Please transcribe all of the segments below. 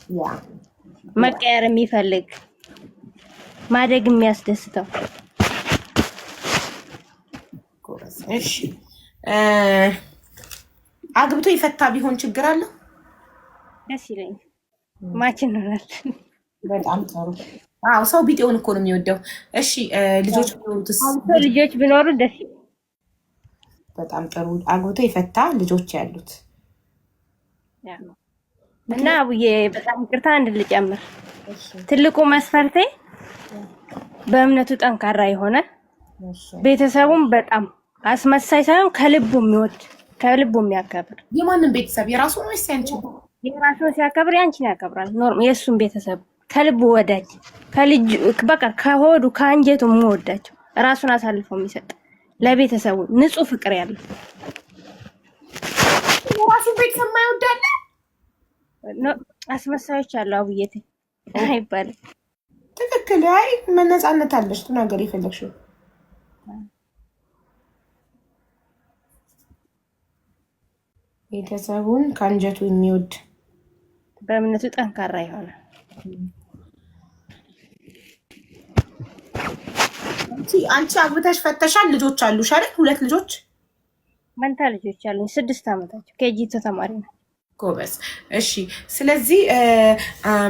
መቀየር የሚፈልግ፣ ማደግ የሚያስደስተው። ጎበዝ። እሺ፣ አግብቶ የፈታ ቢሆን ችግር አለው? ደስ ይለኛል። Match እንሆናለን። በጣም ጥሩ። አዎ፣ ሰው ቢጤውን እኮ ነው የሚወደው። እሺ፣ ልጆች ቢኖሩትስ? አግብቶ ልጆች ቢኖሩ ደስ ይለኛል። በጣም ጥሩ። አግብቶ የፈታ፣ ልጆች ያሉት። Yeah። እና አቡዬ፣ በጣም ይቅርታ አንድ ልጨምር። ትልቁ መስፈርቴ በእምነቱ ጠንካራ የሆነ፣ ቤተሰቡን በጣም አስመሳይ ሳይሆን ከልቡ የሚወድ፣ ከልቡ የሚያከብር። የማንም ቤተሰብ? የራሱ ነው ወይስ ያንቺ? የራሱን ሲያከብር ያንቺን ያከብራል። Normal የእሱን ቤተሰብ ከልቡ ወዳጅ፣ ከልጅ በቃ ከሆዱ ከአንጀቱ የሚወዳቸው፣ ራሱን አሳልፎ የሚሰጥ፣ ለቤተሰቡ ንጹህ ፍቅር ያለው። የራሱን ቤተሰብ የማይወድ አለ? No፣ አስመሳዮች አሉ አቡዬቴ፣ አይባልም። ትክክል። አይ፣ ነፃነት አለሽ፣ ተናገሪ የፈለግሽው። ቤተሰቡን ከአንጀቱ የሚወድ፣ በእምነቱ ጠንካራ የሆነ። አንቺ አግብተሽ ፈተሻል፣ ልጆች አሉሽ አይደል? ሁለት ልጆች? መንታ ልጆች አሉኝ። 6 ዓመታቸው፣ KG ተማሪ ነው። ጎበዝ። እሺ። ስለዚህ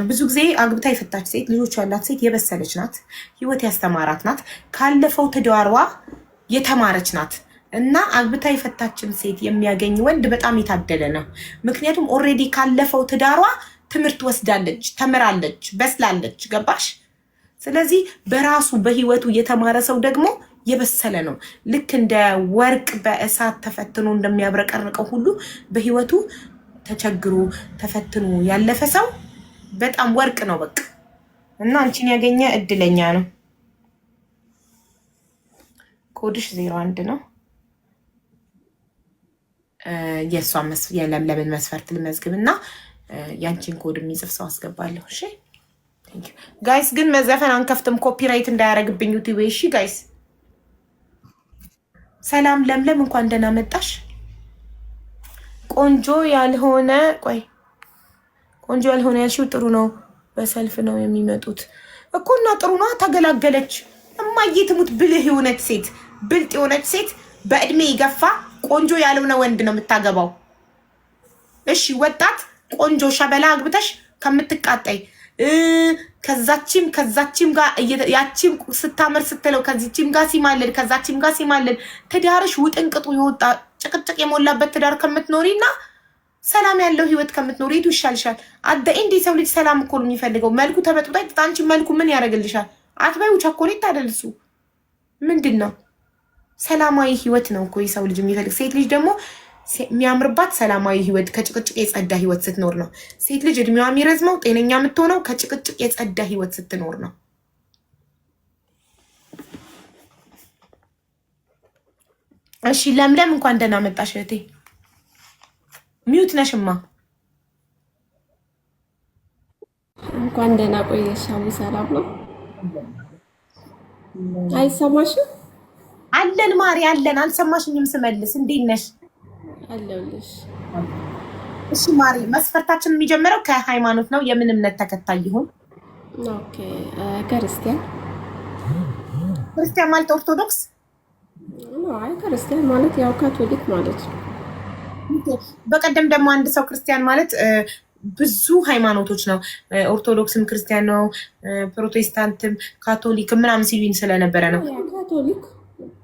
ብዙ ጊዜ አግብታ የፈታች ሴት፣ ልጆች ያላት ሴት የበሰለች ናት፣ ህይወት ያስተማራት ናት፣ ካለፈው ትዳሯ የተማረች ናት። እና አግብታ የፈታችን ሴት የሚያገኝ ወንድ በጣም የታደለ ነው። ምክንያቱም already ካለፈው ትዳሯ ትምህርት ወስዳለች፣ ተምራለች፣ በስላለች። ገባሽ? ስለዚህ በራሱ በህይወቱ የተማረ ሰው ደግሞ የበሰለ ነው። ልክ እንደ ወርቅ በእሳት ተፈትኖ እንደሚያብረቀርቀው ሁሉ በህይወቱ ተቸግሮ ተፈትኖ ያለፈ ሰው በጣም ወርቅ ነው በቃ። እና አንቺን ያገኘ እድለኛ ነው። ኮድሽ 01 ነው። የእሷ የለምለምን መስፈርት ልመዝግብ እና ያንቺን ኮድ የሚጽፍ ሰው አስገባለሁ። እሺ guys፣ ግን መዘፈን አንከፍትም፣ copyright እንዳያደርግብኝ ዩቲዩብ። እሺ guys። ሰላም ለምለም፣ እንኳን ደህና መጣሽ። ቆንጆ ያልሆነ፣ ቆይ፣ ቆንጆ ያልሆነ ያልሽው ጥሩ ነው። በሰልፍ ነው የሚመጡት እኮ እና ጥሩ ነው። ተገላገለች። እማዬ ትሙት፣ ብልህ የሆነች ሴት፣ ብልጥ የሆነች ሴት በእድሜ የገፋ ቆንጆ ያልሆነ ወንድ ነው የምታገባው። እሺ፣ ወጣት ቆንጆ ሸበላ አግብተሽ ከምትቃጠይ፣ ከዛችም ከዛችም ጋር ያቺም ስታምር ስትለው ከዚችም ጋር ሲማልል ከዛችም ጋር ሲማልል ትዳርሽ ውጥንቅጡ የወጣ ጭቅጭቅ የሞላበት ትዳር ከምትኖሪ እና ሰላም ያለው ህይወት ከምትኖሪ የቱ ይሻልሻል? At the end የሰው ልጅ ሰላም እኮ ነው የሚፈልገው። መልኩ ተበጥብጦ አንቺ መልኩ ምን ያደርግልሻል? አትበይው፣ ቸኮሌት አይደል እሱ። ምንድን ነው? ሰላማዊ ህይወት ነው እኮ የሰው ልጅ የሚፈልግ። ሴት ልጅ ደግሞ የሚያምርባት ሰላማዊ ህይወት፣ ከጭቅጭቅ የጸዳ ህይወት ስትኖር ነው። ሴት ልጅ እድሜዋ የሚረዝመው፣ ጤነኛ የምትሆነው ከጭቅጭቅ የጸዳ ህይወት ስትኖር ነው። እሺ ለምለም፣ እንኳን ደህና መጣሽ እህቴ። Mute ነሽማ። እንኳን ደህና ቆየሽ። አቡ፣ ሰላም ነው? አይሰማሽም? አለን ማሪ፣ አለን። አልሰማሽኝም ስመልስ። እንዴት ነሽ? አለሁልሽ። እሺ ማሪ፣ መስፈርታችን የሚጀምረው ከሃይማኖት ነው። የምን እምነት ተከታይ ይሁን? Okay፣ ክርስቲያን። ክርስቲያን ማለት ኦርቶዶክስ? አይ፣ ክርስቲያን ማለት ያው ካቶሊክ ማለት ነው። በቀደም ደግሞ አንድ ሰው ክርስቲያን ማለት ብዙ ሃይማኖቶች ነው፣ ኦርቶዶክስም ክርስቲያን ነው፣ ፕሮቴስታንትም ካቶሊክም ምናምን ሲሉኝ ስለነበረ ነው። ካቶሊክ።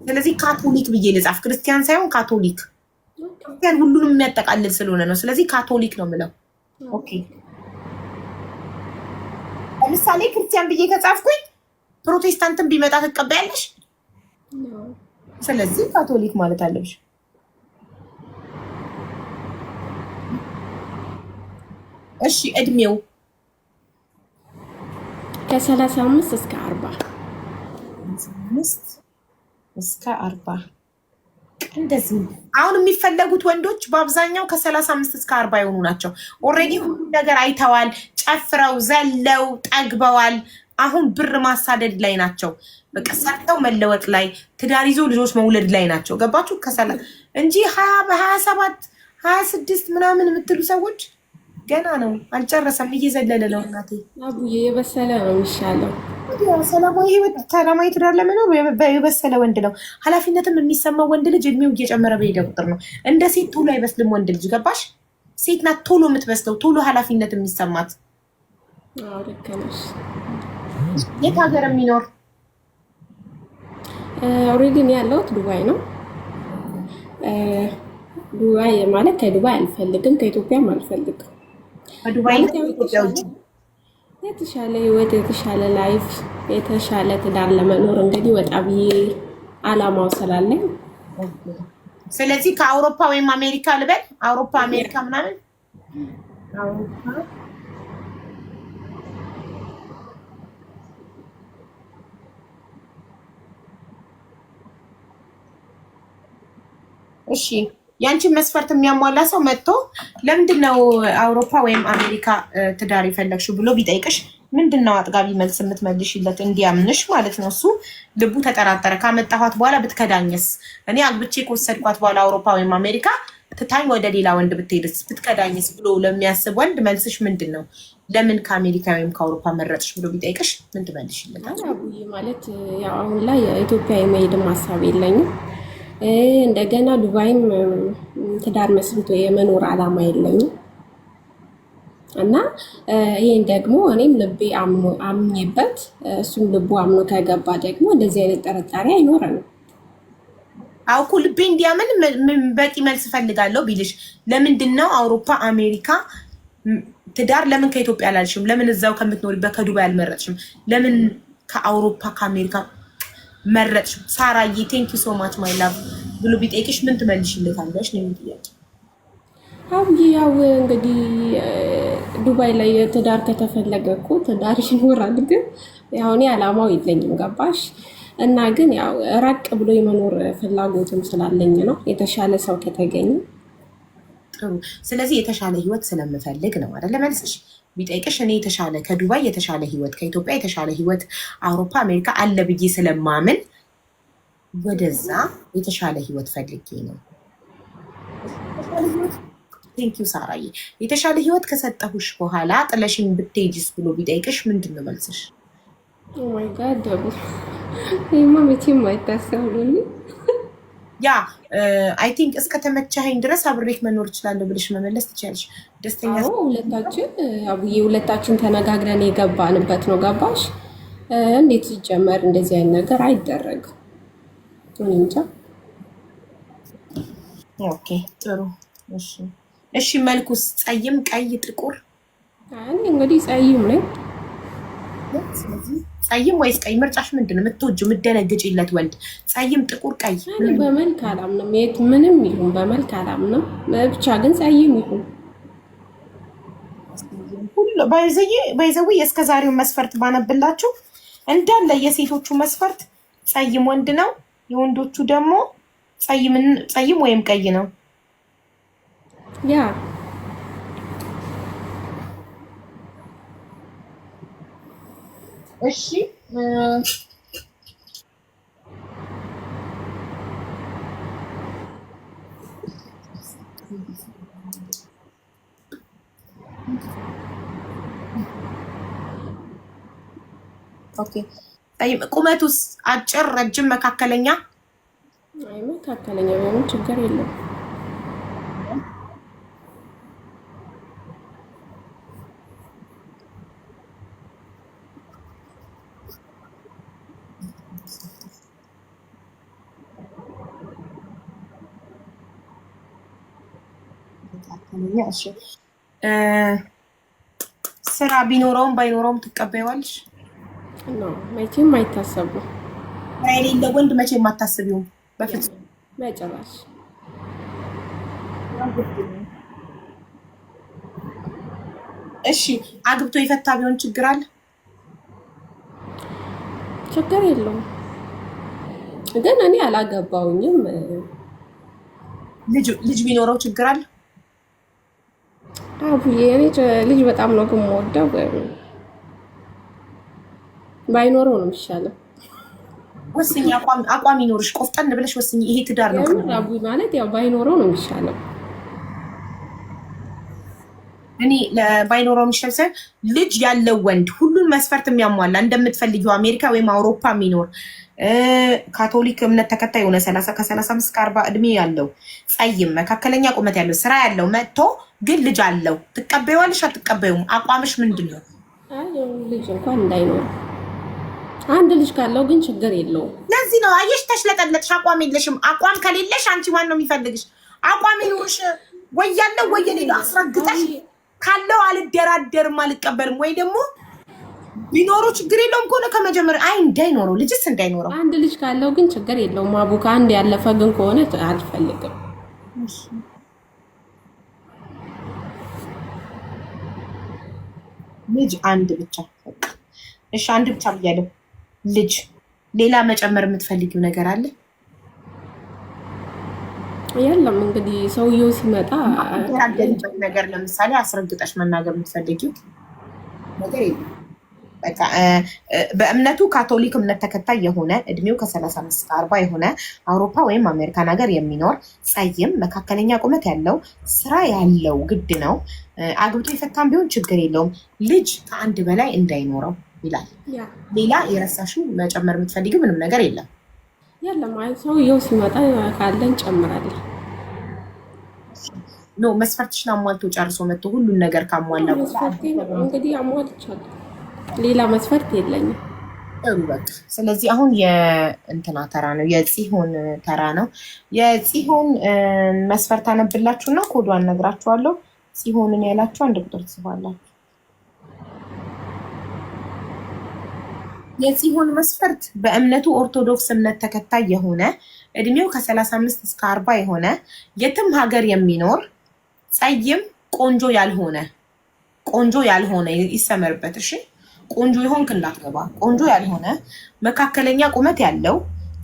ስለዚህ ካቶሊክ ብዬ ልጻፍ፣ ክርስቲያን ሳይሆን ካቶሊክ። ክርስቲያን ሁሉንም የሚያጠቃልል ስለሆነ ነው። ስለዚህ ካቶሊክ ነው የምለው። Okay፣ ለምሳሌ ክርስቲያን ብዬ ከጻፍኩኝ ፕሮቴስታንትን ቢመጣ ትቀበያለሽ? ስለዚህ ካቶሊክ ማለት አለብሽ። እሺ፣ እድሜው? ከ35 እስከ 40። 5 እስከ 40። እንደዚህ አሁን የሚፈለጉት ወንዶች በአብዛኛው ከ35 እስከ 40 የሆኑ ናቸው። Already ሁሉ ነገር አይተዋል፣ ጨፍረው ዘለው ጠግበዋል። አሁን ብር ማሳደድ ላይ ናቸው። በቃ ሰርተው መለወጥ ላይ፣ ትዳር ይዞ ልጆች መውለድ ላይ ናቸው። ገባችሁ? ከሰላ እንጂ 20 በ27 26 ምናምን የምትሉ ሰዎች ገና ነው፣ አልጨረሰም፣ እየዘለለ ነው። እናቴ አቡዬ የበሰለ ነው የሚሻለው። ሰላማዊ ህይወት፣ ሰላማዊ ትዳር ለመኖር የበሰለ ወንድ ነው። ኃላፊነትም የሚሰማው ወንድ ልጅ እድሜው እየጨመረ በሄደ ቁጥር ነው። እንደ ሴት ቶሎ አይበስልም ወንድ ልጅ፣ ገባሽ? ሴት ናት ቶሎ የምትበስለው፣ ቶሎ ኃላፊነት የሚሰማት። አዎ ልክ ነሽ። የት ሀገር የሚኖር? Already እኔ ያለሁት ዱባይ ነው። ዱባይ ማለት ከዱባይ አልፈልግም፣ ከኢትዮጵያም አልፈልግም። ከዱባይ ማለት ያው ኢትዮጵያ ውጭ የተሻለ ህይወት፣ የተሻለ life፣ የተሻለ ትዳር ለመኖር እንግዲህ ወጣ ብዬ አላማው ስላለኝ። ስለዚህ ከአውሮፓ ወይም አሜሪካ ልበል፣ አውሮፓ አሜሪካ ምናምን፣ አውሮፓ። እሺ፣ ያንቺን መስፈርት የሚያሟላ ሰው መጥቶ ለምንድን ነው አውሮፓ ወይም አሜሪካ ትዳር የፈለግሽው ብሎ ቢጠይቅሽ ምንድን ነው አጥጋቢ መልስ የምትመልሽለት? እንዲያምንሽ ማለት ነው። እሱ ልቡ ተጠራጠረ። ካመጣኋት በኋላ ብትከዳኝስ? እኔ አግብቼ ከወሰድኳት በኋላ አውሮፓ ወይም አሜሪካ ትታኝ ወደ ሌላ ወንድ ብትሄድስ፣ ብትከዳኝስ ብሎ ለሚያስብ ወንድ መልስሽ ምንድን ነው? ለምን ከአሜሪካ ወይም ከአውሮፓ መረጥሽ ብሎ ቢጠይቅሽ ምን ትመልሽለታል? አቡዬ ማለት ያው አሁን ላይ ኢትዮጵያ የመሄድም ሀሳብ የለኝም። እንደገና ዱባይም ትዳር መስርቶ የመኖር አላማ የለኝም እና ይህን ደግሞ እኔም ልቤ አምኜበት እሱም ልቡ አምኖ ከገባ ደግሞ እንደዚህ አይነት ጥርጣሬ አይኖረንም። አዎ እኮ ልቤ እንዲያምን በቂ መልስ እፈልጋለሁ ቢልሽ ለምንድን ነው አውሮፓ አሜሪካ ትዳር ለምን ከኢትዮጵያ አላልሽም? ለምን እዛው ከምትኖሪበት ከዱባይ አልመረጥሽም? ለምን ከአውሮፓ ከአሜሪካ መረጥሽ? ሳራዬ thank you so much my love ብሎ ቢጠይቅሽ ምን ትመልሽለታለሽ ነው ጥያቄ። አብዬ ያው እንግዲህ ዱባይ ላይ ትዳር ከተፈለገ እኮ ትዳር ይኖራል። ግን ያው እኔ አላማው የለኝም፣ ገባሽ? እና ግን ያው ራቅ ብሎ የመኖር ፍላጎትም ስላለኝ ነው፣ የተሻለ ሰው ከተገኘ። ጥሩ። ስለዚህ የተሻለ ህይወት ስለምፈልግ ነው አይደለ መልስሽ? ቢጠይቅሽ እኔ የተሻለ ከዱባይ የተሻለ ህይወት፣ ከኢትዮጵያ የተሻለ ህይወት አውሮፓ አሜሪካ አለ ብዬ ስለማምን ወደዛ የተሻለ ህይወት ፈልጌ ነው። Thank you ሳራዬ። የተሻለ ህይወት ከሰጠሁሽ በኋላ ጥለሽኝ ብትሄጂስ ብሎ ቢጠይቅሽ ምንድን ነው መልስሽ? Oh my God፣ ይሄማ መቼም አይታሰብ ነው። Yeah, I think እስከ ተመቸኸኝ ድረስ አብሬክ መኖር እችላለሁ ብለሽ መመለስ ትችያለሽ። ደስተኛ አዎ፣ ሁለታችን አቡዬ ሁለታችን ተነጋግረን የገባንበት ነው። ገባሽ? እንዴት ሲጀመር እንደዚህ አይነት ነገር አይደረግም። እኔ እንጃ። Okay፣ ጥሩ። እሺ እሺ። መልኩስ ጸይም፣ ቀይ፣ ጥቁር? እኔ እንግዲህ ጸይም ነኝ። ስለዚህ ጸይም ወይስ ቀይ ምርጫሽ ምንድን ነው? የምትወጂው የምትደነግጪለት ወንድ ጸይም፣ ጥቁር፣ ቀይ? እኔ በመልክ አላምንም። የት ምንም ይሁን በመልክ አላምንም። ብቻ ግን ጸይም ይሁን። ሁሉ by the way የእስከ ዛሬው መስፈርት ባነብላችሁ እንዳለ የሴቶቹ መስፈርት ጸይም ወንድ ነው። የወንዶቹ ደግሞ ጸይም ወይም ቀይ ነው። Yeah. እሺ፣ okay። ጠይም ቁመቱስ አጭር፣ ረጅም፣ መካከለኛ? አይ፣ መካከለኛ ቢሆንም ችግር የለም። መካከለኛ። እሺ፣ ስራ ቢኖረውም ባይኖረውም ትቀበይዋለሽ? No፣ መቼም አይታሰብም። ስራ የሌለ ወንድ መቼም አታስቢውም በፍጹም? በጭራሽ። እሺ፣ አግብቶ የፈታ ቢሆን ችግር አለ? ችግር የለውም። ግን እኔ አላገባውኝም። ልጅ ቢኖረው ችግር አለ? አቡዬ እኔ ልጅ በጣም ነው ግን የምወደው። ባይኖረው ነው የሚሻለው። ወስኝ፣ አቋም ይኖርሽ፣ ቆፍጠን ብለሽ ወስኝ። ይሄ ትዳር ነው። የምር አቡዬ ማለት ያው ባይኖረው ነው የሚሻለው። እኔ ባይኖረው የሚሻል ሳይሆን ልጅ ያለው ወንድ ሁሉን መስፈርት የሚያሟላ እንደምትፈልጊው አሜሪካ ወይም አውሮፓ የሚኖር ካቶሊክ እምነት ተከታይ የሆነ 30 ከ35 እስከ 40 እድሜ ያለው፣ ጸይም፣ መካከለኛ ቁመት ያለው፣ ስራ ያለው መጥቶ ግን ልጅ አለው፣ ትቀበይዋለሽ? አትቀበዩም? አቋምሽ ምንድን ነው? አይ፣ ልጅ እንኳን እንዳይኖረው፣ አንድ ልጅ ካለው ግን ችግር የለውም። ለዚህ ነው አየሽ፣ ተሽለጠለጥሽ። አቋም የለሽም። አቋም ከሌለሽ አንቺ ማን ነው የሚፈልግሽ? አቋም ይኑርሽ። ወይ ያለው ወይ የሌለው አስረግጠሽ ካለው አልደራደርም አልቀበልም፣ ወይ ደግሞ ቢኖሩ ችግር የለውም ከሆነ ከመጀመሪያ አይ እንዳይኖረው፣ ልጅስ እንዳይኖረው። አንድ ልጅ ካለው ግን ችግር የለውም። አቡ፣ ከአንድ ያለፈ ግን ከሆነ አልፈልግም። ልጅ አንድ ብቻ። እሺ፣ አንድ ብቻ ብያለሁ። ልጅ ሌላ መጨመር የምትፈልጊው ነገር አለ? የለም፣ እንግዲህ ሰውየው ሲመጣ። ያደረበት ነገር ለምሳሌ አስረግጠሽ መናገር የምትፈልጊው ነገር የለም። በቃ በእምነቱ ካቶሊክ እምነት ተከታይ የሆነ፣ እድሜው ከ35 እስከ 40 የሆነ፣ አውሮፓ ወይም አሜሪካን ሀገር የሚኖር፣ ጸይም፣ መካከለኛ ቁመት ያለው፣ ስራ ያለው ግድ ነው። አግብቶ የፈታም ቢሆን ችግር የለውም። ልጅ ከአንድ በላይ እንዳይኖረው ይላል። ሌላ የረሳሽው መጨመር የምትፈልጊው ምንም ነገር የለም? የለም። አይ፣ ሰውየው ሲመጣ ካለ እንጨምራለን። No፣ መስፈርትሽን አሟልቶ ጨርሶ መጥቶ ሁሉን ነገር ካሟላ መስፈርቴን እንግዲህ አሟልቻለሁ። ሌላ መስፈርት የለኝም። ጥሩ፣ በቃ ስለዚህ አሁን የእንትና ተራ ነው፣ የጽሆን ተራ ነው። የጽሆን መስፈርት አነብላችሁና ኮዷን ነግራችኋለሁ። ጽሆንን ያላችሁ አንድ ቁጥር ትጽፋላችሁ። የጽሆን መስፈርት በእምነቱ ኦርቶዶክስ እምነት ተከታይ የሆነ፣ እድሜው ከ35 እስከ 40 የሆነ፣ የትም ሀገር የሚኖር፣ ጸይም፣ ቆንጆ ያልሆነ፣ ቆንጆ ያልሆነ ይሰመርበት። እሺ፣ ቆንጆ የሆንክ እንዳትገባ። ቆንጆ ያልሆነ፣ መካከለኛ ቁመት ያለው፣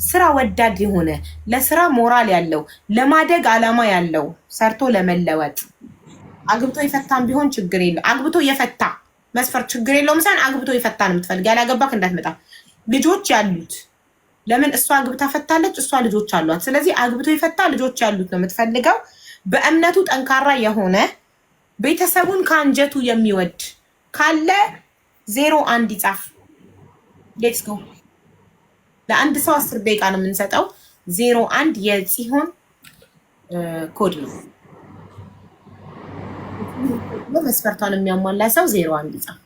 ስራ ወዳድ የሆነ፣ ለስራ ሞራል ያለው፣ ለማደግ አላማ ያለው፣ ሰርቶ ለመለወጥ፣ አግብቶ የፈታም ቢሆን ችግር የለው። አግብቶ የፈታ መስፈርት ችግር የለውም ሳይሆን አግብቶ የፈታ ነው የምትፈልግ። ያላገባክ እንዳትመጣ። ልጆች ያሉት ለምን? እሷ አግብታ ፈታለች፣ እሷ ልጆች አሏት። ስለዚህ አግብቶ የፈታ፣ ልጆች ያሉት ነው የምትፈልገው። በእምነቱ ጠንካራ የሆነ፣ ቤተሰቡን ከአንጀቱ የሚወድ ካለ 01 ይጻፍ። Let's go። ለአንድ ሰው 10 ደቂቃ ነው የምንሰጠው። 01 የጽሆን ኮድ ነው። መስፈርቷን የሚያሟላ ሰው 01 ይጻፍ።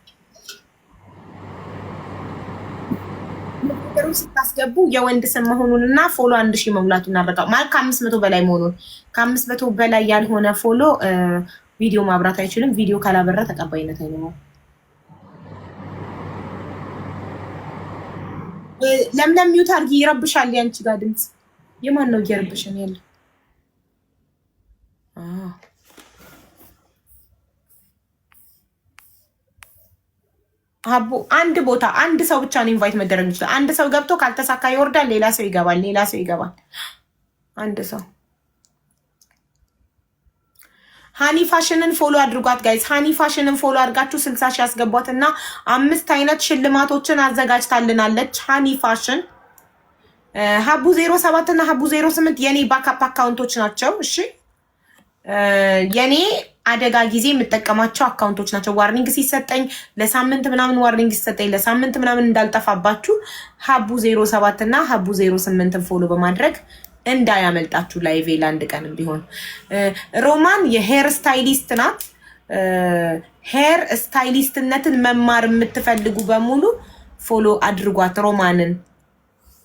ነገሩን ስታስገቡ የወንድ ስም መሆኑን እና follow 1000 መሙላቱን አረጋ ማለት ከ500 በላይ መሆኑን። ከ500 በላይ ያልሆነ follow ቪዲዮ ማብራት አይችልም። ቪዲዮ ካላበራ ተቀባይነት አይኖረውም። ለምለም mute አድርጊ፣ ይረብሻል። ያንቺ ጋር ድምፅ የማን ነው እየረብሸን ያለው? ሀቡ፣ አንድ ቦታ አንድ ሰው ብቻ ነው invite መደረግ ይችላል። አንድ ሰው ገብቶ ካልተሳካ ይወርዳል፣ ሌላ ሰው ይገባል፣ ሌላ ሰው ይገባል። አንድ ሰው። ሃኒ ፋሽንን follow አድርጓት guys። ሃኒ ፋሽንን follow አድርጋችሁ 60,000 ያስገቧት እና አምስት አይነት ሽልማቶችን አዘጋጅታልናለች። ሃኒ ፋሽን። ሀቡ 07 እና ሀቡ 08 የኔ backup account ኦች ናቸው። እሺ፣ የኔ አደጋ ጊዜ የምጠቀማቸው account ኦች ናቸው። Warning ሲሰጠኝ ለሳምንት ምናምን፣ warning ሲሰጠኝ ለሳምንት ምናምን እንዳልጠፋባችሁ ሀቡ 07 እና ሀቡ 08ን follow በማድረግ እንዳያመልጣችሁ live ለአንድ ቀንም ቢሆን። ሮማን የ hair stylist ናት። Hair stylist ነትን መማር የምትፈልጉ በሙሉ follow አድርጓት ሮማንን።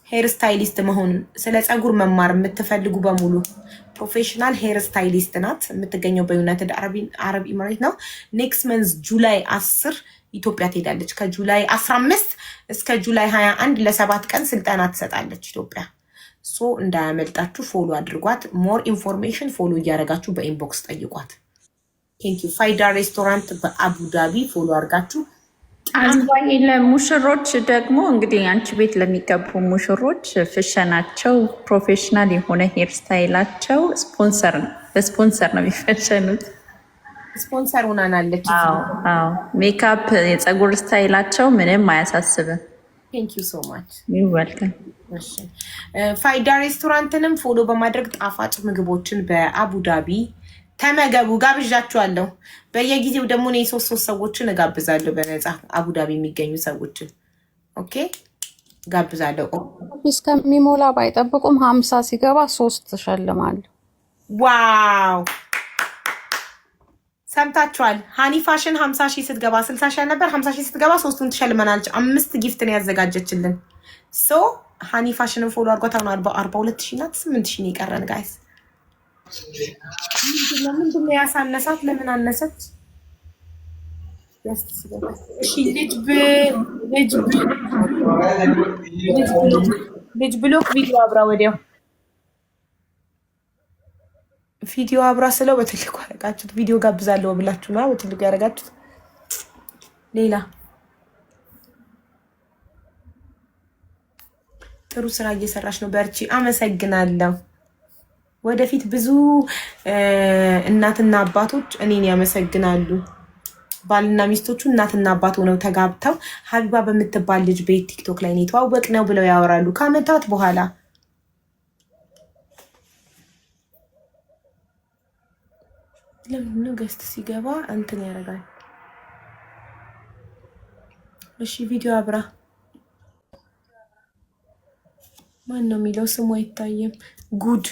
Hair stylist መሆን፣ ስለ ፀጉር መማር የምትፈልጉ በሙሉ professional hair stylist ናት። የምትገኘው በዩናይትድ አረብ ኤምሬት ነው። Next month July 10 ኢትዮጵያ ትሄዳለች። ከ July 15 እስከ July 21 ለ7 ቀን ስልጠና ትሰጣለች ኢትዮጵያ። So እንዳያመልጣችሁ follow አድርጓት። More information follow እያደረጋችሁ በ inbox ጠይቋት። Thank you። ፋይዳ ሬስቶራንት በአቡዳቢ follow አድርጋችሁ አበባዬ፣ ለሙሽሮች ደግሞ እንግዲህ አንቺ ቤት ለሚገቡ ሙሽሮች ፍሸናቸው professional የሆነ hair style ኣቸው ስፖንሰር ነው፣ በስፖንሰር ነው የሚፈሸኑት። ስፖንሰር ሆናናለች። አዎ፣ ሜካፕ፣ የፀጉር style ኣቸው ምንም አያሳስብም። Thank you so much። Welcome። ፋይዳ ሬስቶራንትንም follow በማድረግ ጣፋጭ ምግቦችን በአቡዳቢ ተመገቡ፣ ጋብዣችኋለሁ። በየጊዜው ደግሞ እኔ ሶስት ሶስት ሰዎችን እጋብዛለሁ በነፃ አቡዳቢ የሚገኙ ሰዎችን። Okay ጋብዛለሁ። እስከሚሞላ ባይጠብቁም 50 ሲገባ ሶስት እሸልማለሁ። Wow ሰምታችኋል። ሃኒ ፋሽን 50,000 ስትገባ፣ 60,000 ነበር፣ 50,000 ስትገባ ሶስቱን ትሸልመናለች። አምስት gift ነው ያዘጋጀችልን። So ሃኒ ፋሽንን follow አድርጓት። አሁን 42,000 ናት፣ 8,000 ነው የቀረን guys። ምንድነው ያሳነሳት? ለምን አነሰች? እሺ ልጅ ብሎክ ቪዲዮ አብራ፣ ወዲያው ቪዲዮ አብራ ስለው በትልቁ ያደረጋችሁት። ቪዲዮ ጋብዛለሁ ብላችሁ ነው በትልቁ ያደረጋችሁት። ሌላ ጥሩ ስራ እየሰራች ነው፣ በርቺ። አመሰግናለሁ። ወደፊት ብዙ እናትና አባቶች እኔን ያመሰግናሉ። ባልና ሚስቶቹ እናትና አባት ሆነው ተጋብተው ሀቢባ በምትባል ልጅ ቤት ቲክቶክ ላይ ነው የተዋወቅነው ብለው ያወራሉ ከአመታት በኋላ። ለምንድነው guest ሲገባ እንትን ያደርጋል? እሺ ቪዲዮ አብራ። ማን ነው የሚለው? ስሙ አይታይም። ጉድ፣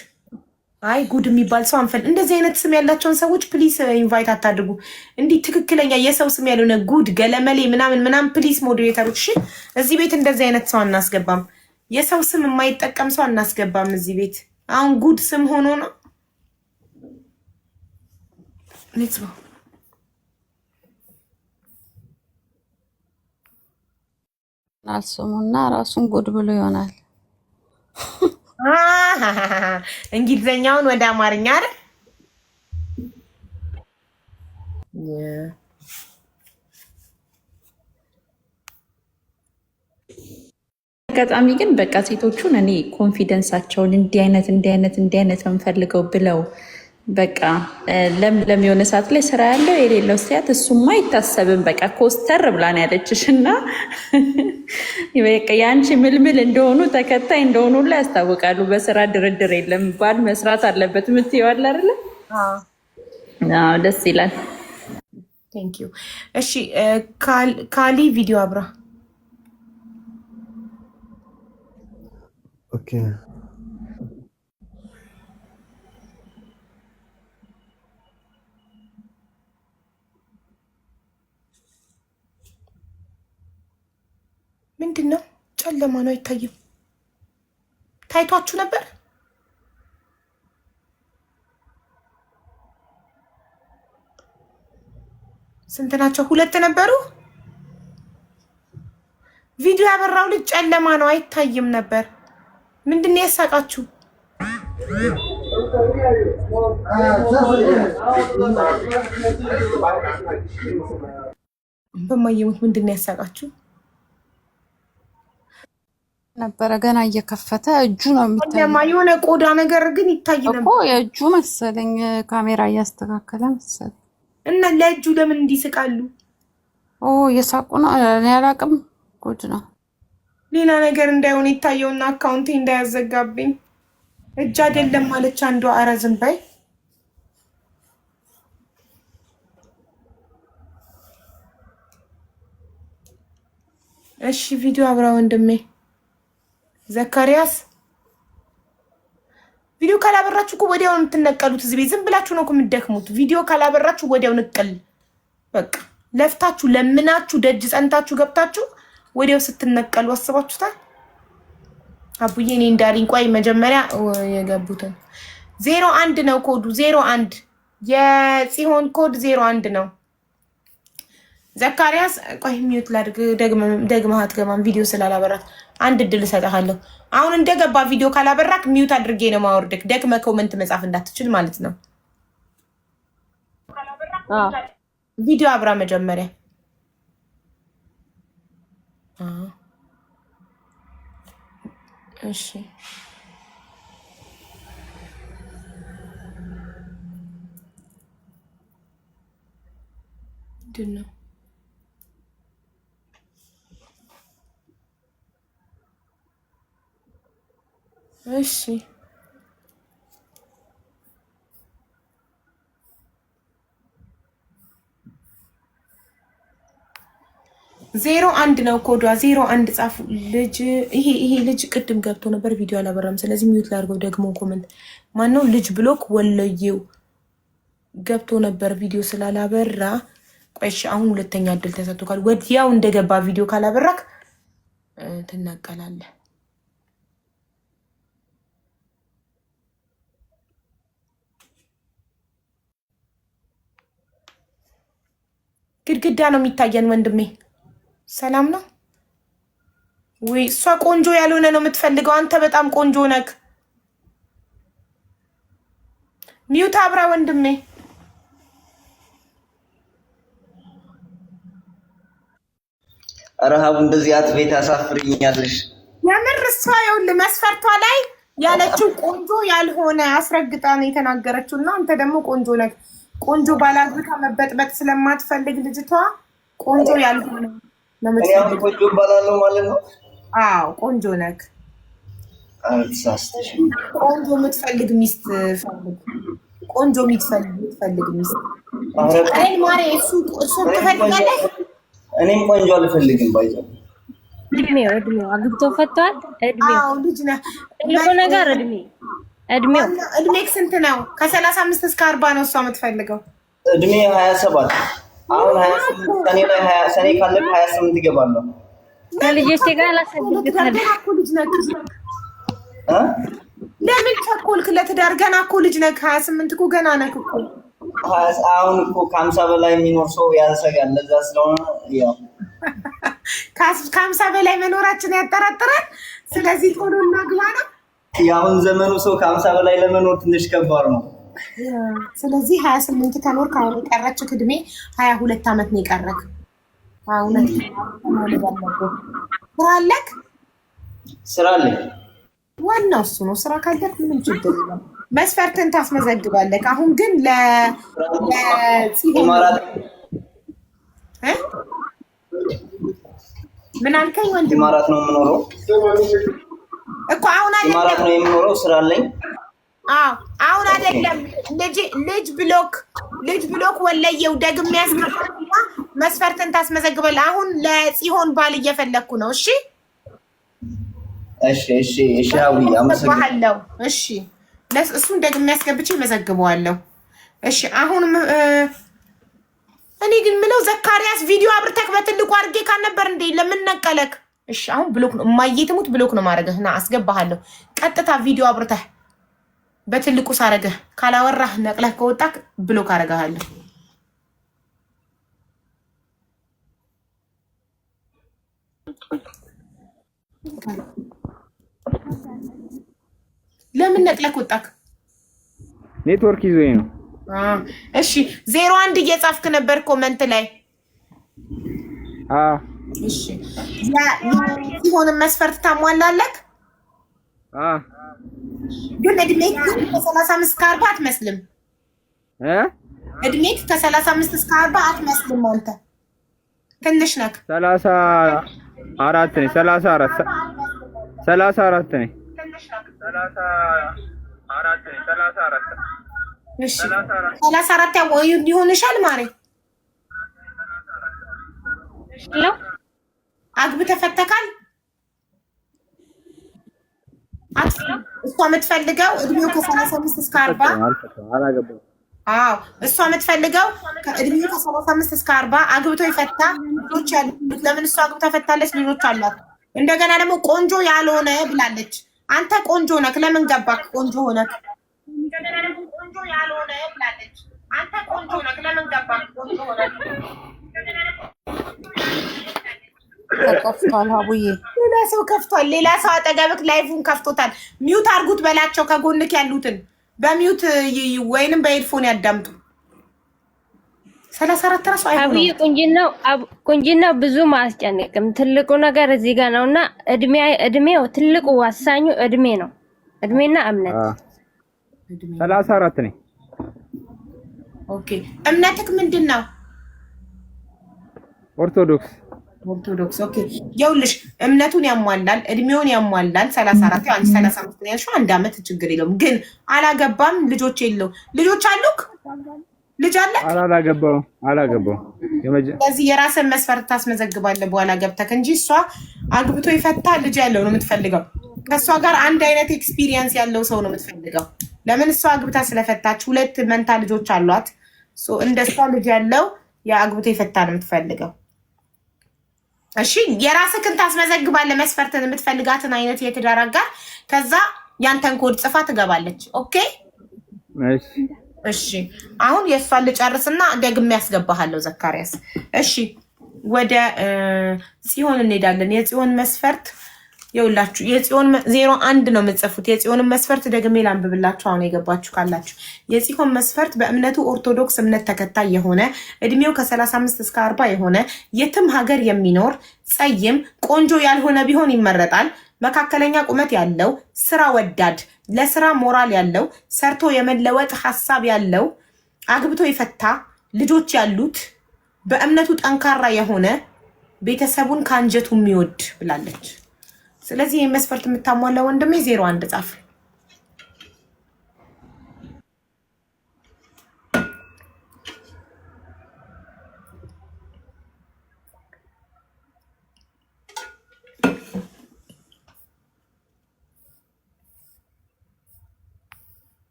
አይ ጉድ የሚባል ሰው አንፈል። እንደዚህ አይነት ስም ያላቸውን ሰዎች please invite አታድርጉ። እንዲህ ትክክለኛ የሰው ስም ያልሆነ ጉድ ገለመሌ ምናምን ምናምን please moderator ኦች፣ እሺ እዚህ ቤት እንደዚህ አይነት ሰው አናስገባም። የሰው ስም የማይጠቀም ሰው አናስገባም እዚህ ቤት። አሁን ጉድ ስም ሆኖ ነው። Let's go። አልስሙና ራሱን ጉድ ብሎ ይሆናል። እንግሊዘኛውን ወደ አማርኛ አይደል? አጋጣሚ ግን በቃ ሴቶቹን እኔ confidence ኣቸውን እንዲህ አይነት እንዲህ አይነት እንዲህ አይነት የምፈልገው ብለው በቃ ለምለም የሆነ ሰዓት ላይ ስራ ያለው የሌለው ሲያት እሱማ አይታሰብም። በቃ ኮስተር ብላ ነው ያለችሽ እና በቃ የአንቺ ምልምል እንደሆኑ ተከታይ እንደሆኑ ላይ ያስታውቃሉ። በስራ ድርድር የለም፣ ባል መስራት አለበት የምትይው አለ አይደለ? አዎ፣ ደስ ይላል። Thank you። እሺ ካሊ ቪዲዮ አብራ። Okay። ምንድን ነው? ጨለማ ነው፣ አይታይም። ታይቷችሁ ነበር? ስንት ናቸው? ሁለት ነበሩ። ቪዲዮ ያበራው ልጅ ጨለማ ነው፣ አይታይም ነበር። ምንድን ነው ያሳቃችሁ? በማየሙት ምንድን ነው ያሳቃችሁ? ነበረ ገና እየከፈተ እጁ ነው የሚታየው። ጨለማ የሆነ ቆዳ ነገር ግን ይታይ እኮ ነበር። የእጁ መሰለኝ፣ ካሜራ እያስተካከለ መሰለኝ። እና ለእጁ ለምን እንዲስቃሉ? ኦ እየሳቁ ነው። እኔ አላቅም። ጉድ ነው። ሌላ ነገር እንዳይሆን ይታየውና account ኤ እንዳያዘጋብኝ። እጅ አይደለም ማለች አንዷ። ኧረ ዝም በይ። እሺ ቪዲዮ አብራ ወንድሜ ዘካሪያስ። ቪዲዮ ካላበራችሁ እኮ ወዲያው ነው የምትነቀሉት። እዚህ ቤት ዝም ብላችሁ ነው እኮ የምትደክሙት። ቪዲዮ ካላበራችሁ ወዲያው ንቅል። በቃ ለፍታችሁ ለምናችሁ ደጅ ጸንታችሁ ገብታችሁ ወዲያው ስትነቀሉ አስባችሁታል? አቡዬ እኔ እንዳለኝ ቆይ መጀመሪያ የገቡትን 01 ነው ኮዱ፣ 01 የጽሆን ኮድ 01 ነው። ዘካሪያስ ቆይ mute ላድርግ። ደግመህ አትገባም ቪዲዮ ስላላበራክ አንድ እድል እሰጥሃለሁ። አሁን እንደገባ ቪዲዮ ካላበራክ mute አድርጌ ነው ማወርድክ። ደግመህ comment መጻፍ እንዳትችል ማለት ነው። ቪዲዮ አብራ መጀመሪያ። እሺ ምንድን ነው? እሺ 01 ነው ኮዷ። 01 ጻፉ። ልጅ ይሄ ልጅ ቅድም ገብቶ ነበር፣ ቪዲዮ አላበራም። ስለዚህ mute ላድርገው። ደግሞ comment ማነው? ልጅ block ወለየው ገብቶ ነበር ቪዲዮ ስላላበራ። ቆይሽ አሁን ሁለተኛ እድል ተሰጥቶካል። ወዲያው እንደገባ ቪዲዮ ካላበራክ ትነቀላለህ። ግድግዳ ነው የሚታየን ወንድሜ። ሰላም ነው ወይ? እሷ ቆንጆ ያልሆነ ነው የምትፈልገው። አንተ በጣም ቆንጆ ነክ። mute አብራ ወንድሜ። ረሃቡ እንደዚህ አትቤት አሳፍርኛለሽ። የምር እሷ ይኸውልህ መስፈርቷ ላይ ያለችው ቆንጆ ያልሆነ አስረግጣ ነው የተናገረችው። እና አንተ ደግሞ ቆንጆ ነክ። ቆንጆ ባላግብታ መበጥበጥ ስለማትፈልግ ልጅቷ ቆንጆ ያልሆነ እኔ አሁን ቆንጆ እባላለሁ ማለት ነው? አዎ ቆንጆ ነክ። ተሳስተሽ። ቆንጆ የምትፈልግ ሚስት ፈልግ። ቆንጆ የምትፈልግ ሚስት አይን ማሬ፣ እሱ ትፈልጋለህ? እኔም ቆንጆ አልፈልግም። ባይዘ እድሜው አግብቶ ፈቷል። እድሜው አዎ ልጅ ነህ። ትልቁ ነገር እድሜ እድሜው እድሜክ ስንት ነው? ከ35 እስከ 40 ነው እሷ የምትፈልገው። እድሜ 27 አሁን 28 ሰኔ ላይ 20 ሰኔ ካለቀ 28 ይገባለሁ። ከልጆቼ ጋር ላሳድግታለሁ። ገና እኮ ልጅ ነህ። ለምን ቸኮልክ ለትዳር? ገና እኮ ልጅ ነህ። 28 እኮ ገና ነህ እኮ። አሁን እኮ ከ50 በላይ የሚኖር ሰው ያሰጋል። ለዛ ስለሆነ ያው ከ50 በላይ መኖራችን ያጠራጥራል። ስለዚህ ቶሎ እናግባ ነው። የአሁን ዘመኑ ሰው ከ50 በላይ ለመኖር ትንሽ ከባድ ነው። ስለዚህ 28 ከኖርክ አሁን የቀረችህ እድሜ 22 ዓመት ነው የቀረክ። እውነት መውለድ አለብህ። ስራ አለክ? ስራ አለኝ። ዋናው እሱ ነው። ስራ ካለክ ምንም ችግር የለም። መስፈርትን ታስመዘግባለህ። አሁን ግን ለጽሆን ምን አልከኝ ወንድም? ኢማራት ነው የምኖረው እኮ አሁን አይደለም። ኢማራት ነው የምኖረው። ስራ አለኝ። አዎ አሁን አይደለም። ልጅ block ልጅ block ወለየው ደግሜ ያስገባና መስፈርትን ታስመዘግበል። አሁን ለጽሆን ባል እየፈለግኩ ነው። እሺ እሺ እሺ እሺ። አዊ አመሰግናለሁ። እሺ እሱን ደግሜ ያስገብቼ መዘግበዋለሁ። እሺ አሁን እኔ ግን ምለው ዘካሪያስ ቪዲዮ አብርተክ በትልቁ አድርጌ ካልነበር እንዴ ለምን ነቀለክ? እሺ አሁን block ነው እማዬ ትሙት block ነው ማድረግህ። ና አስገባሃለሁ። ቀጥታ ቪዲዮ አብርተህ በትልቁ ሳረግህ ካላወራህ ነቅለህ ከወጣክ block አረግሃለሁ። ለምን ነቅለህ ወጣክ? ኔትወርክ ይዞኝ ነው። እሺ 01 እየጻፍክ ነበር comment ላይ። እሺ ሲሆን መስፈርት ታሟላለክ። ግን እድሜክ ግን ከ35 እስከ 40 አትመስልም። እድሜክ ከ35 እስከ 40 አትመስልም። አንተ ትንሽ ነክ። 34 ነኝ። 34 34 ነኝ። እሺ 34 ያው ይሆንሻል ማሬ። አግብተህ ፈተካል? እሷ የምትፈልገው እድሜው ከ35 እስከ 40። አዎ እሷ የምትፈልገው እድሜው ከ35 እስከ 40 አግብቶ የፈታ ልጆች ያሉት። ለምን እሷ አግብታ ፈታለች? ልጆች አሏት። እንደገና ደግሞ ቆንጆ ያልሆነ ብላለች። አንተ ቆንጆ ነክ፣ ለምን ገባክ? ቆንጆ ሆነክ። እንደገና ደግሞ ቆንጆ ያልሆነ ብላለች። አንተ ቆንጆ ነክ፣ ለምን ገባክ? ቆንጆ ሆነክ። ተከፍቷል። አቡዬ ሌላ ሰው ከፍቷል። ሌላ ሰው አጠገብክ live ኡን ከፍቶታል። mute አርጉት በላቸው። ከጎንክ ያሉትን በ mute ወይንም በ headphone ያዳምጡ። 34 ራሱ አይሆንም። አብዬ ቁንጅናው ብዙም አያስጨንቅም። ትልቁ ነገር እዚህ ጋር ነውና እድሜው ትልቁ ወሳኙ እድሜ ነው። እድሜና እምነት። 34 ነኝ። okay እምነትክ ምንድን ነው? ኦርቶዶክስ። ኦርቶዶክስ። okay ይኸውልሽ እምነቱን ያሟላል፣ እድሜውን ያሟላል። 34 ያው አንቺ 35 ነው ያልሽው፣ አንድ አመት ችግር የለውም። ግን አላገባም፣ ልጆች የለው። ልጆች አሉክ? ልጅ አለ? አላገባሁም አላገባሁም። ስለዚህ የራስን መስፈርት ታስመዘግባለህ በኋላ ገብተህ እንጂ እሷ አግብቶ የፈታ ልጅ ያለው ነው የምትፈልገው። ከእሷ ጋር አንድ አይነት experience ያለው ሰው ነው የምትፈልገው። ለምን እሷ አግብታ ስለፈታች ሁለት መንታ ልጆች አሏት። እንደ እሷ ልጅ ያለው የአግብቶ የፈታ ነው የምትፈልገው። እሺ የራስህን ታስመዘግባለህ፣ መስፈርትን፣ የምትፈልጋትን አይነት የትዳር አጋር። ከዛ ያንተን ኮድ ጽፋ ትገባለች። Okay እሺ። አሁን የእሷን ልጨርስና ደግሜ ያስገባሃለሁ ዘካሪያስ። እሺ ወደ ጽዮን እንሄዳለን። የጽዮን መስፈርት የውላችሁ የጽዮን 01 ነው የምጽፉት። የጽዮንን መስፈርት ደግሜ ላንብብላችሁ አሁን የገባችሁ ካላችሁ። የጽዮን መስፈርት በእምነቱ ኦርቶዶክስ እምነት ተከታይ የሆነ፣ እድሜው ከ35 እስከ 40 የሆነ፣ የትም ሀገር የሚኖር፣ ጸይም፣ ቆንጆ ያልሆነ ቢሆን ይመረጣል። መካከለኛ ቁመት ያለው፣ ስራ ወዳድ፣ ለስራ ሞራል ያለው፣ ሰርቶ የመለወጥ ሀሳብ ያለው፣ አግብቶ የፈታ፣ ልጆች ያሉት፣ በእምነቱ ጠንካራ የሆነ፣ ቤተሰቡን ከአንጀቱ የሚወድ ብላለች። ስለዚህ ይህ መስፈርት የምታሟላ ወንድሜ 01 ጻፍ።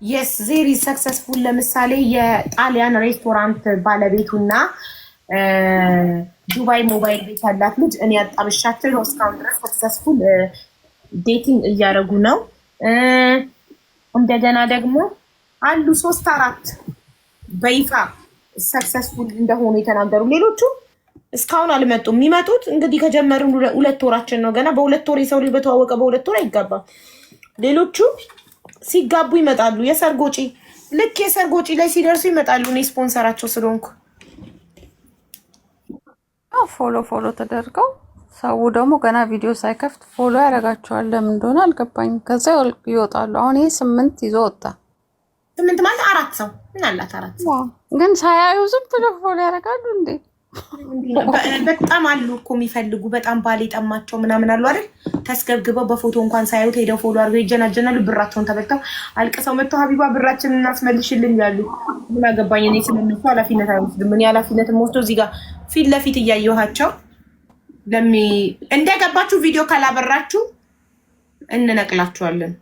Yes, there is successful። ለምሳሌ የጣሊያን ሬስቶራንት ባለቤቱና ዱባይ ሞባይል ቤት ያላት ልጅ እኔ ያጣብሻቸው ይኸው እስካሁን ድረስ successful dating እያደረጉ ነው። እንደገና ደግሞ አሉ ሶስት አራት በይፋ successful እንደሆኑ የተናገሩ። ሌሎቹ እስካሁን አልመጡም። የሚመጡት እንግዲህ ከጀመርን 2 ወራችን ነው ገና። በ2 ወር የሰው ልጅ በተዋወቀ በ2 ወር አይጋባም። ሌሎቹ ሲጋቡ ይመጣሉ። የሰርግ ወጪ ልክ የሰርግ ወጪ ላይ ሲደርሱ ይመጣሉ። እኔ ስፖንሰራቸው ስለሆንኩ። Follow follow ተደርገው ሰው ደግሞ ገና ቪዲዮ ሳይከፍት follow ያደርጋቸዋል። ለምን እንደሆነ አልገባኝም። ከዛ ይወጣሉ። አሁን ይሄ ስምንት ይዞ ወጣ። ስምንት ማለት አራት ሰው ምን አላት? አራት ሰው። ግን ሳያዩ ዝም ብሎ follow ያደርጋሉ እንዴ? በጣም አሉ እኮ የሚፈልጉ፣ በጣም ባል የጠማቸው ምናምን አሉ አይደል? ተስገብግበው በፎቶ እንኳን ሳያዩት ሄደው follow አድርገው ይጀናጀናሉ። ብራቸውን ተበልተው አልቅሰው መጥተው "ሀቢባ ብራችንን እናስመልሽልን" ይላሉ። ምን አገባኝ እኔ ስለነሱ ኃላፊነት አይወስድም። እኔ ኃላፊነት የምወስደው እዚህ ጋር ፊት ለፊት እያየኋቸው ለሚ እንደገባችሁ ቪዲዮ ካላበራችሁ እንነቅላችኋለን።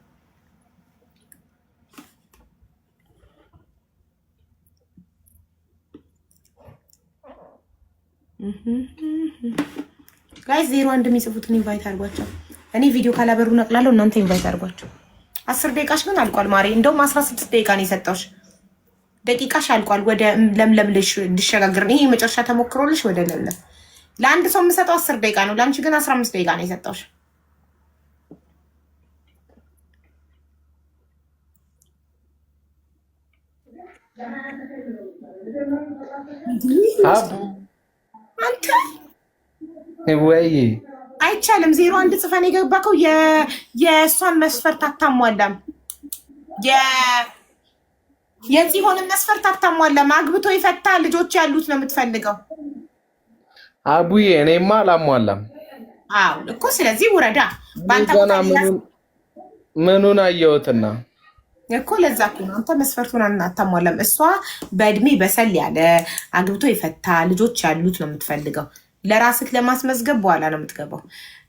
Guys, 01 የሚጽፉትን invite አድርጓቸው። እኔ ቪዲዮ ካላበሩ ነቅላለሁ። እናንተ invite አድርጓቸው። 10 ደቂቃሽ ግን አልቋል ማሬ። እንደውም 16 ደቂቃ ነው የሰጠሁሽ። ደቂቃሽ አልቋል። ወደ ለምለም ልሸጋግር። ይሄ የመጨረሻ ተሞክሮልሽ ወደ ለምለም። ለአንድ ሰው የምሰጠው 10 ደቂቃ ነው። ለአንቺ ግን 15 ደቂቃ ነው የሰጠሁሽ። አቡ። አንተ። ወይ። አይቻልም። 01 ጽፈን የገባከው የእሷን መስፈርት አታሟላም። የጽሆንን መስፈርት አታሟላም። አግብቶ የፈታ ልጆች ያሉት ነው የምትፈልገው። አቡዬ፣ እኔማ አላሟላም። አዎ እኮ፣ ስለዚህ ውረዳ። በአንተ ገና ቦታ ሌላ ምኑን አየሁትና። እኮ ለዛ እኮ ነው፣ አንተ መስፈርቱን አታሟላም። እሷ በእድሜ በሰል ያለ፣ አግብቶ የፈታ፣ ልጆች ያሉት ነው የምትፈልገው። ለራስህ ለማስመዝገብ በኋላ ነው የምትገባው።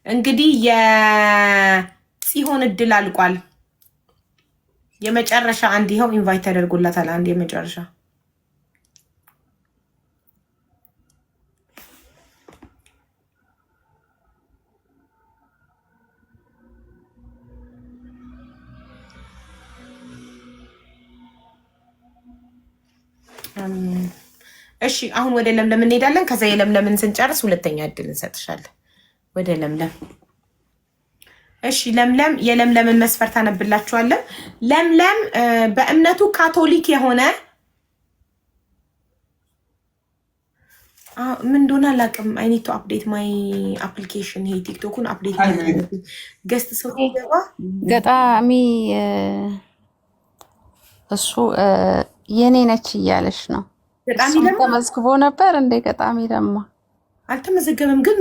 እንግዲህ የጽሆን እድል አልቋል። የመጨረሻ አንድ ይኸው invite ተደርጎላታል። አንድ የመጨረሻ። እሺ አሁን ወደ ለምለም እንሄዳለን። ከዛ የለምለምን ስንጨርስ ሁለተኛ እድል እንሰጥሻለን። ወደ ለምለም። እሺ ለምለም፣ የለምለምን መስፈርት አነብላችኋለሁ። ለምለም በእምነቱ ካቶሊክ የሆነ፣ ምን እንደሆነ አላውቅም። I need to update my application። ይሄ ቲክቶኩን update guest ሰው ሲገባ ገጣሚ እሱ የኔ ነች እያለች ነው። ገጣሚ እሱም ለማ ተመዝግቦ ነበር እንደ ገጣሚ ለማ አልተመዘገበም፣ ግን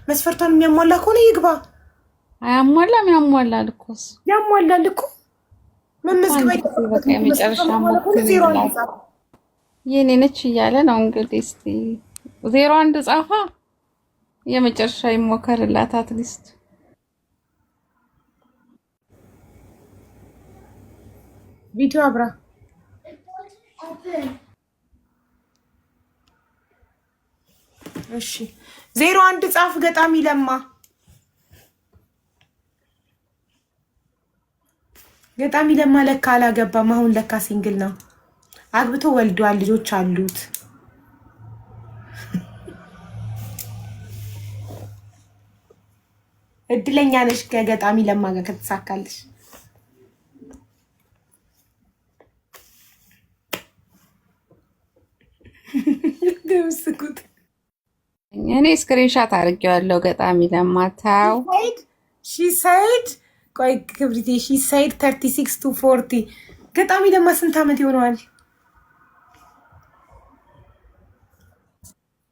መስፈርቷን የሚያሟላ ከሆነ ይግባ። አያሟላም? ያሟላል እኮ እሱ። ያሟላል እኮ መመዝገብ አንድ ጊዜ በቃ አይጠበቅበትም። የመጨረሻ መስፈርቷን የሚያሟላ ከሆነ 01 ሞክር ጻፍ። የኔ ነች እያለ ነው እንግዲህ። እስቲ 01 ጻፋ፣ የመጨረሻ ይሞከርላት at least። ቪዲዮ አብራ። እሺ 01 ጻፍ። ገጣሚ ለማ፣ ገጣሚ ለማ ለካ አላገባም። አሁን ለካ single ነው። አግብቶ ወልዷል፣ ልጆች አሉት። እድለኛ ነሽ ከገጣሚ ለማ ጋር ከተሳካልሽ። ደምስኩት። እኔ screenshot አድርጌዋለሁ። ገጣሚ ለማ ተው። She said፣ ቆይ ክብሪቴ፣ she said 36 to 40። ገጣሚ ለማ ስንት ዓመት ይሆነዋል?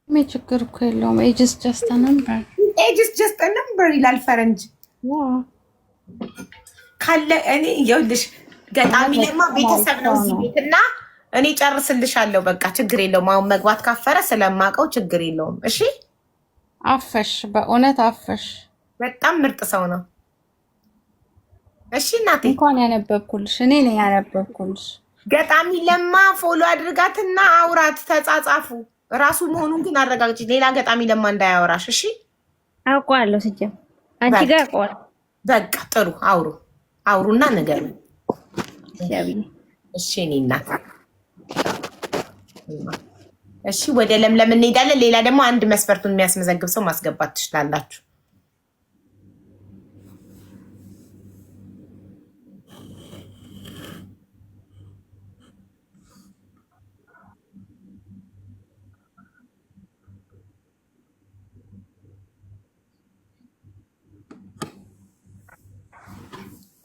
ምን ችግር እኮ የለውም። Age is just number። Age is just number ይላል ፈረንጅ ካለ። እኔ ይኸውልሽ ገጣሚ ለማ ቤተሰብ ነው እዚህ ቤት እና እኔ ጨርስልሻለሁ። በቃ ችግር የለውም። አሁን መግባት ካፈረ ስለማውቀው ችግር የለውም። እሺ። አፈሽ፣ በእውነት አፈሽ። በጣም ምርጥ ሰው ነው። እሺ እናቴ። እንኳን ያነበብኩልሽ፣ እኔ ነኝ ያነበብኩልሽ። ገጣሚ ለማ follow አድርጋትና አውራት፣ ተጻጻፉ። ራሱ መሆኑን ግን አረጋግጪ። ሌላ ገጣሚ ለማ እንዳያወራሽ። እሺ። አውቀዋለሁ። ስጀም አንቺ ጋር አውቀዋለሁ። በቃ ጥሩ፣ አውሩ አውሩና ንገሩ። ያብዬ። እሺ እኔ እናት። እሺ ወደ ለምለም እንሄዳለን። ሌላ ደግሞ አንድ መስፈርቱን የሚያስመዘግብ ሰው ማስገባት ትችላላችሁ።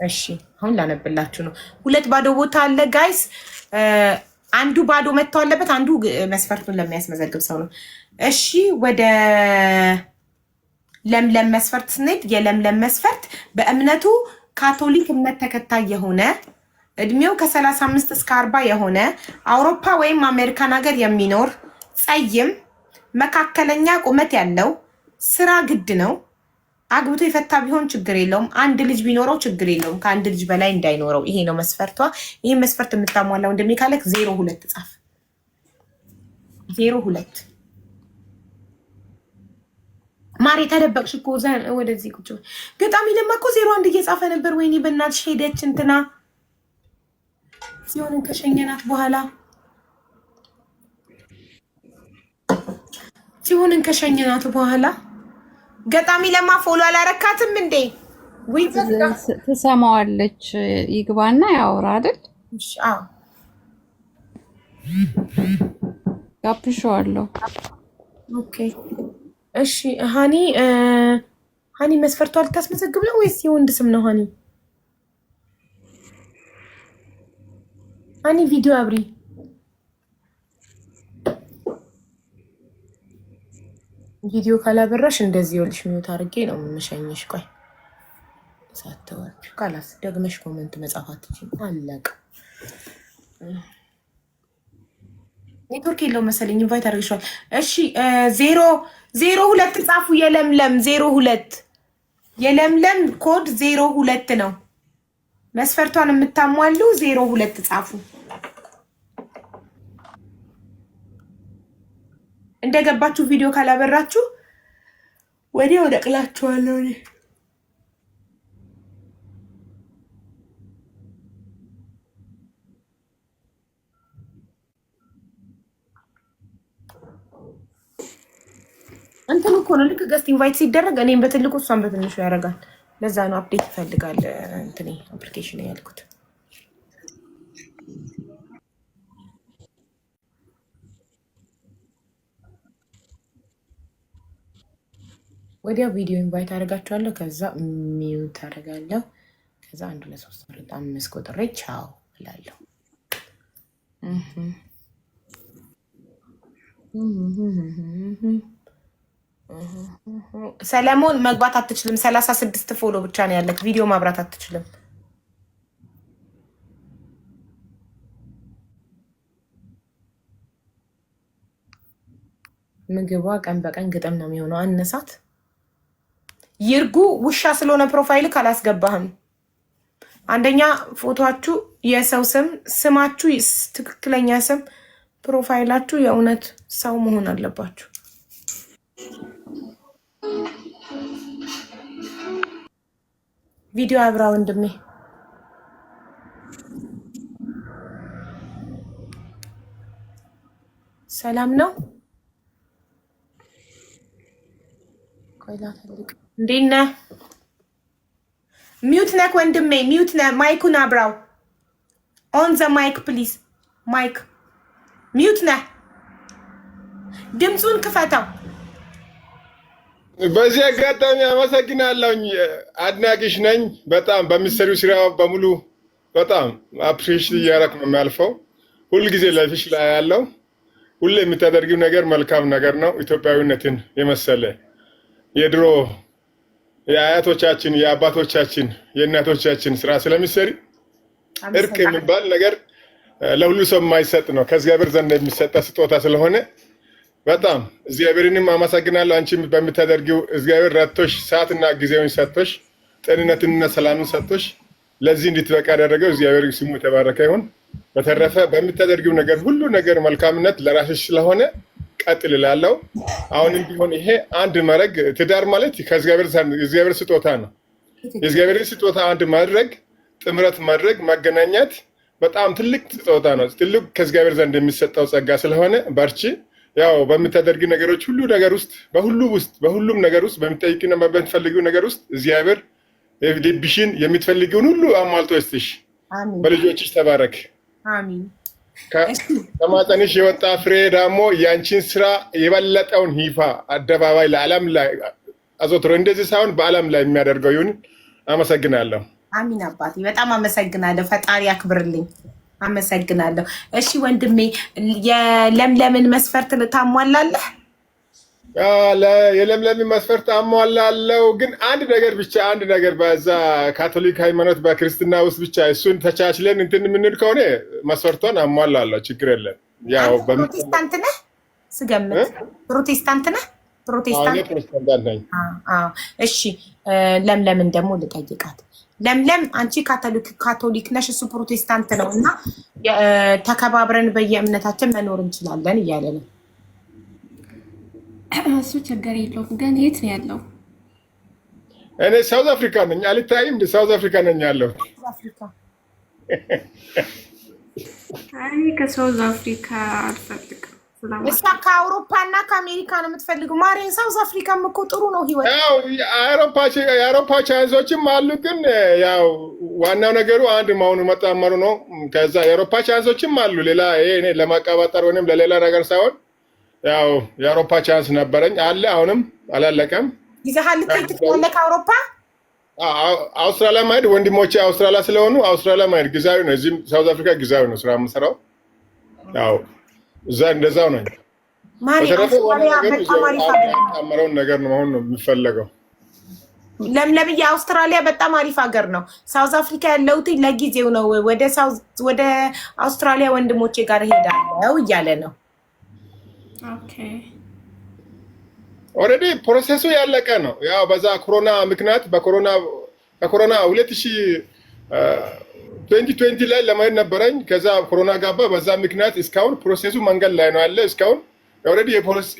እሺ አሁን ላነብላችሁ ነው። ሁለት ባዶ ቦታ አለ guys። አንዱ ባዶ መጥተው አለበት፣ አንዱ መስፈርቱን ለሚያስመዘግብ ሰው ነው። እሺ ወደ ለምለም መስፈርት ስንሄድ የለምለም መስፈርት በእምነቱ ካቶሊክ እምነት ተከታይ የሆነ፣ እድሜው ከ35 እስከ 40 የሆነ፣ አውሮፓ ወይም አሜሪካን ሀገር የሚኖር፣ ጸይም፣ መካከለኛ ቁመት ያለው፣ ስራ ግድ ነው። አግብቶ የፈታ ቢሆን ችግር የለውም። አንድ ልጅ ቢኖረው ችግር የለውም። ከአንድ ልጅ በላይ እንዳይኖረው። ይሄ ነው መስፈርቷ። ይህ መስፈርት የምታሟላው ወንድሜ ካለክ 02 ጻፍ። 02። ማሬ ተደበቅሽ እኮ፣ ወደዚህ ቁጭ በይ። ገጣሚ ለማ እኮ 01 እየጻፈ ነበር። ወይኔ በእናትሽ ሄደች እንትና ጽዮንን ከሸኘናት በኋላ፣ ጽዮንን ከሸኘናት በኋላ። ገጣሚ ለማ follow አላረካትም እንዴ? ወይ በቃ። ትሰማዋለች። ይግባና ያውራ አይደል? እሺ፣ አዎ። ጋብዤዋለሁ። Okay እሺ። ሃኒ፣ ሃኒ መስፈርቷ ልታስመዘግብ ነው ወይስ የወንድ ስም ነው? ሃኒ፣ ሃኒ ቪዲዮ አብሪ። ቪዲዮ ካላበራሽ እንደዚህ ይኸውልሽ mute አድርጌ ነው የምሸኝሽ። ቆይ ሳትወርድ ካላስ ደግመሽ comment መጻፍ አትችይም። አለቀ። ኔትወርክ የለው መሰለኝ። Invite አድርገሽዋል። እሺ 0 02 ጻፉ። የለምለም 02፣ የለምለም ኮድ 02 ነው። መስፈርቷን የምታሟሉ 02 ጻፉ። እንደገባችሁ ቪዲዮ ካላበራችሁ ወዲያው ነቅላችኋለሁ እኔ። እንትኑ እኮ ነው ልክ guest invite ሲደረግ እኔም በትልቁ እሷን በትንሹ ያደርጋል። ለዛ ነው update ይፈልጋል እንትኔ application ያልኩት። ወዲያው ቪዲዮ invite አደርጋችኋለሁ። ከዛ mute አደርጋለሁ። ከዛ አንድ ሁለት ሶስት አራት አምስት ቆጥሬ ቻው እላለሁ። ሰለሞን መግባት አትችልም። 36 follow ብቻ ነው ያለክ። ቪዲዮ ማብራት አትችልም። ምግቧ ቀን በቀን ግጥም ነው የሚሆነው። አነሳት ይርጉ ውሻ ስለሆነ profile ካላስገባህም አንደኛ ፎቶችሁ የሰው ስም ስማችሁ ትክክለኛ ስም profile ኣችሁ የእውነት ሰው መሆን አለባችሁ። ቪዲዮ አብራ ወንድሜ። ሰላም ነው። ቆይላ ትልቅ እንዴት ነህ? Mute ነህ ወንድሜ፣ mute ነህ። Mic ኡን አብራው። On the mic please። Mic mute ነህ። ድምፁን ክፈተው። በዚህ አጋጣሚ አመሰግናለሁኝ። አድናቂሽ ነኝ። በጣም በምትሰሪው ስራ በሙሉ በጣም appreciate እያደረኩ ነው የሚያልፈው። ሁልጊዜ live ሽ ላይ ያለው ሁሌ የምታደርጊው ነገር መልካም ነገር ነው። ኢትዮጵያዊነትን የመሰለ የድሮ የአያቶቻችን የአባቶቻችን የእናቶቻችን ስራ ስለሚሰሪ እርቅ የሚባል ነገር ለሁሉ ሰው የማይሰጥ ነው። ከእግዚአብሔር ዘንድ የሚሰጠ ስጦታ ስለሆነ በጣም እግዚአብሔርንም አመሰግናለሁ። አንቺ በምታደርጊው እግዚአብሔር ረድቶሽ ሰዓትና ጊዜውን ሰጥቶሽ ጤንነትንና ሰላምን ሰጥቶሽ ለዚህ እንድትበቃ ያደረገው እግዚአብሔር ስሙ የተባረከ ይሁን። በተረፈ በምታደርጊው ነገር ሁሉ ነገር መልካምነት ለራስሽ ስለሆነ ቀጥል እላለሁ። አሁንም ቢሆን ይሄ አንድ ማድረግ ትዳር ማለት ከእግዚአብሔር ስጦታ ነው። የእግዚአብሔርን ስጦታ አንድ ማድረግ፣ ጥምረት ማድረግ፣ ማገናኘት በጣም ትልቅ ስጦታ ነው። ትልቅ ከእግዚአብሔር ዘንድ የሚሰጠው ጸጋ ስለሆነ በርቺ። ያው በምታደርጊ ነገሮች ሁሉ ነገር ውስጥ በሁሉ ውስጥ በሁሉም ነገር ውስጥ በምትጠይቂና በምትፈልጊው ነገር ውስጥ እግዚአብሔር ልብሽን የምትፈልጊውን ሁሉ አሟልቶ ይስጥሽ። በልጆችሽ ተባረክ። አሚን። ከማህፀንሽ የወጣ ፍሬ ደግሞ ያንቺን ስራ የበለጠውን ይፋ አደባባይ ለዓለም ላይ አዘውትሮ እንደዚህ ሳይሆን በዓለም ላይ የሚያደርገው ይሁን። አመሰግናለሁ። አሚን አባቴ በጣም አመሰግናለሁ። ፈጣሪ አክብርልኝ። አመሰግናለሁ። እሺ ወንድሜ የለምለምን መስፈርት ታሟላለህ? የለምለምን መስፈርት አሟላለሁ። ግን አንድ ነገር ብቻ አንድ ነገር በዛ ካቶሊክ ሃይማኖት በክርስትና ውስጥ ብቻ እሱን ተቻችለን እንትን የምንል ከሆነ መስፈርቷን አሟላለሁ፣ ችግር የለም። ያው ፕሮቴስታንት ነህ ስገምት፣ ፕሮቴስታንት ነህ? ፕሮቴስታንት ነኝ። እሺ ለምለምን ደግሞ ልጠይቃት። ለምለም አንቺ ካቶሊክ ነሽ፣ እሱ ፕሮቴስታንት ነው እና ተከባብረን በየእምነታችን መኖር እንችላለን እያለ ነው። እሱ ችግር የለውም። ግን የት ነው ያለው? እኔ South Africa ነኝ። አልታይም? South Africa ነኝ ያለሁት። አይ ከ South Africa አልፈልግም። እሷ ከአውሮፓ እና ከአሜሪካ ነው የምትፈልገው። ማሬ South Africa ም እኮ ጥሩ ነው ህይወት። ያው የአውሮፓ chance ኦችም አሉ፣ ግን ያው ዋናው ነገሩ አንድ መሆኑ መጣመሩ ነው። ከዛ የአውሮፓ chance ኦችም አሉ። ሌላ ይሄ እኔ ለማቀባጠር ወይም ለሌላ ነገር ሳይሆን ያው የአውሮፓ chance ነበረኝ አለ። አሁንም አላለቀም። ይዘሃል ልትሄድ ትችላለህ ከአውሮፓ። አውስትራሊያ ማሄድ ወንድሞቼ አውስትራሊያ ስለሆኑ አውስትራሊያ ማሄድ ጊዜያዊ ነው። እዚህም South Africa ጊዜያዊ ነው ስራ የምሰራው። ያው እዛ እንደዛው ነኝ። በተረፈ ዋናው ነገር ነው አሁን ነው የሚፈለገው። ለምለምዬ አውስትራሊያ በጣም አሪፍ ሀገር ነው። South Africa ያለሁት ለጊዜው ነው። ወደ አውስትራሊያ ወንድሞቼ ጋር እሄዳለሁ እያለ ነው። Okay Already process ኡ ያለቀ ነው። ያው በዛ ኮሮና ምክንያት በኮሮና 2020 ላይ ለመሄድ ነበረኝ። ከዛ ኮሮና ገባ። በዛ ምክንያት እስካሁን process ኡ መንገድ ላይ ነው ያለ። እስካሁን already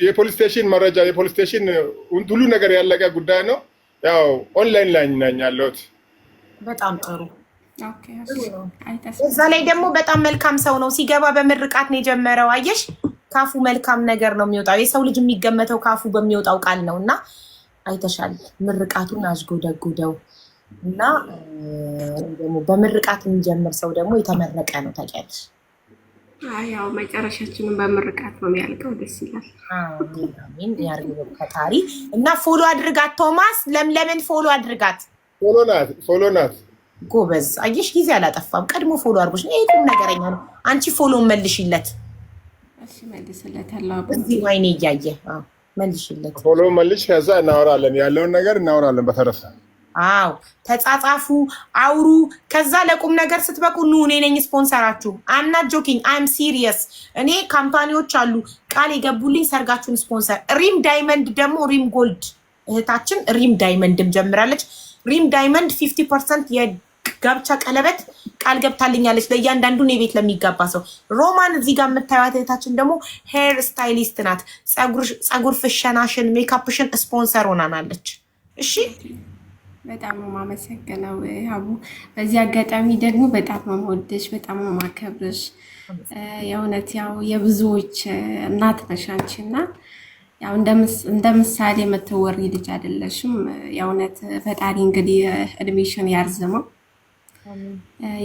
የ police station መረጃ የ police station ሁሉ ነገር ያለቀ ጉዳይ ነው። ያው ኦንላይን ላይ ነኝ ያለሁት። በጣም ጥሩ። እዛ ላይ ደግሞ በጣም መልካም ሰው ነው። ሲገባ በምርቃት ነው የጀመረው። አየሽ፣ ካፉ መልካም ነገር ነው የሚወጣው። የሰው ልጅ የሚገመተው ካፉ በሚወጣው ቃል ነው እና አይተሻል፣ ምርቃቱን አዥጎደጉደው እና ደግሞ በምርቃት የሚጀምር ሰው ደግሞ የተመረቀ ነው። ታውቂያለሽ። ያው መጨረሻችንን በምርቃት ነው የሚያልቀው። ደስ ይላል። አሜን ያርገው ፈጣሪ። እና follow አድርጋት ቶማስ፣ ለምለምን follow አድርጋት። Follow ናት፣ follow ናት። ጎበዝ። አየሽ፣ ጊዜ አላጠፋም። ቀድሞ follow አድርጎሽ። ይሄ ቁም ነገረኛ ነው። አንቺ follow መልሽለት። እሺ መልስለታለሁ አቡ። እዚህ አይኔ እያየ አዎ፣ መልሽለት። Follow መልሽ፣ ከዛ እናወራለን፣ ያለውን ነገር እናወራለን። በተረፈ አዎ ተጻጻፉ፣ አውሩ። ከዛ ለቁም ነገር ስትበቁ ኑ እኔ ነኝ ስፖንሰራችሁ። I'm not joking, I'm serious። እኔ company ዎች አሉ ቃል የገቡልኝ ሰርጋችሁን ስፖንሰር። ሪም ዳይመንድ ደግሞ ሪም ጎልድ እህታችን ሪም ዳይመንድም ጀምራለች። ሪም ዳይመንድ 50% የጋብቻ ቀለበት ቃል ገብታልኛለች ለእያንዳንዱ እኔ ቤት ለሚጋባ ሰው። ሮማን እዚህ ጋር የምታዩት እህታችን ደግሞ hair stylist ናት። ፀጉር ፍሸናሽን ሜካፕሽን ስፖንሰር ሆናናለች። እሺ በጣም ነው የማመሰግነው አቡ። በዚህ አጋጣሚ ደግሞ በጣም ነው የምወድሽ፣ በጣም ነው የማከብርሽ። የእውነት ያው የብዙዎች እናት ነሽ አንቺ እና ያው እንደ ምሳሌ የምትወሪ ልጅ አይደለሽም። የእውነት ፈጣሪ እንግዲህ እድሜሽን ያርዝመው፣